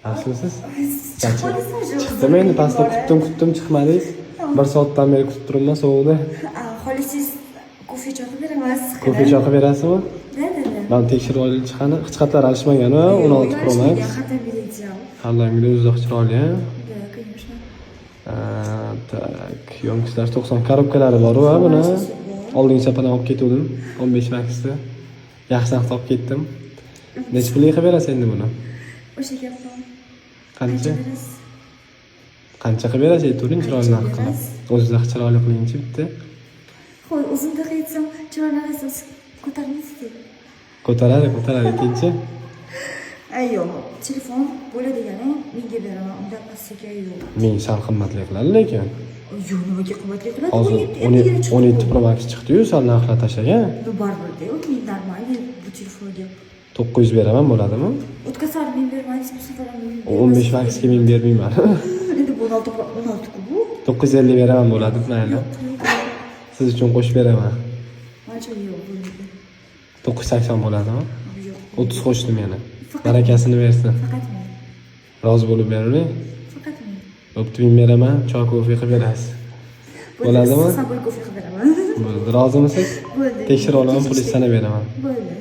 Yaxshimisiz? Chiqmadingiz? Chiqdim endi, pastda kutdim, kutdim, chiqmadingiz. Bir soatdan beri kutib turibman sovuqda. Xohlasangiz, kofe chaqib beraman. Kofe chaqib berasizmi? Да, да, да. Man tekshirib olib chiqani hech qatlar alishmagan, 16 Pro Max. Har doimgidek. Har doimgidek o'zi chiroyli, a? Да, конечно. Так, ёмкость lari 90, коробка lari bor va buni oldingi safardan olib ketgandim, 15 Max'ni. Yaxshi narxda olib ketdim. Necha pulga qilib berasiz endi buni? O'sha gap bor. Qancha? Berasiz? Qancha qilib berasiz? Aytavering, chiroyli narx qilib. O'zingiz chiroyli qilingchi bitta. Qo'y, o'zimda aytsam, chiroyli aytsam, siz ko'tarmaysiz. Ko'taradi, ko'taradi, aytingchi. Ay, yo'q, telefon bo'ladigani menga beraman, undan pastiga yo'q. Ming sal qimmatli qiladi lekin. Yo'q, nimaga qimmatli qiladi? Hozir 17 chiqdi. 17 Pro Max chiqdi-yu, sal narxlar tashlagan. Ну, baribir-da, u men нормальный bu telefonga. 900 beraman, bo'ladimi? O'tgan safar men bermadingiz, bu safar ham men. 15 Maxga men bermayman. Endi bu 16 Pro, 16 ku bu. 950 beraman, bo'ladi, mayli. Yo'q. Siz uchun qo'shib beraman. Mancha, yo'q, bo'lmaydi. 980 bo'ladimi? Yo'q. 30 qo'shdim yana. Barakasini bersin. Faqat men. Rozi bo'lib beravering. Faqat men. Bo'pti, men beraman, choy, kofe qilib berasiz. Bo'ladimi? Sabr, kofe qilib beraman. Bo'ldi. Rozimisiz? Bo'ldi. Tekshirib olaman, pul sanab beraman. Bo'ldi.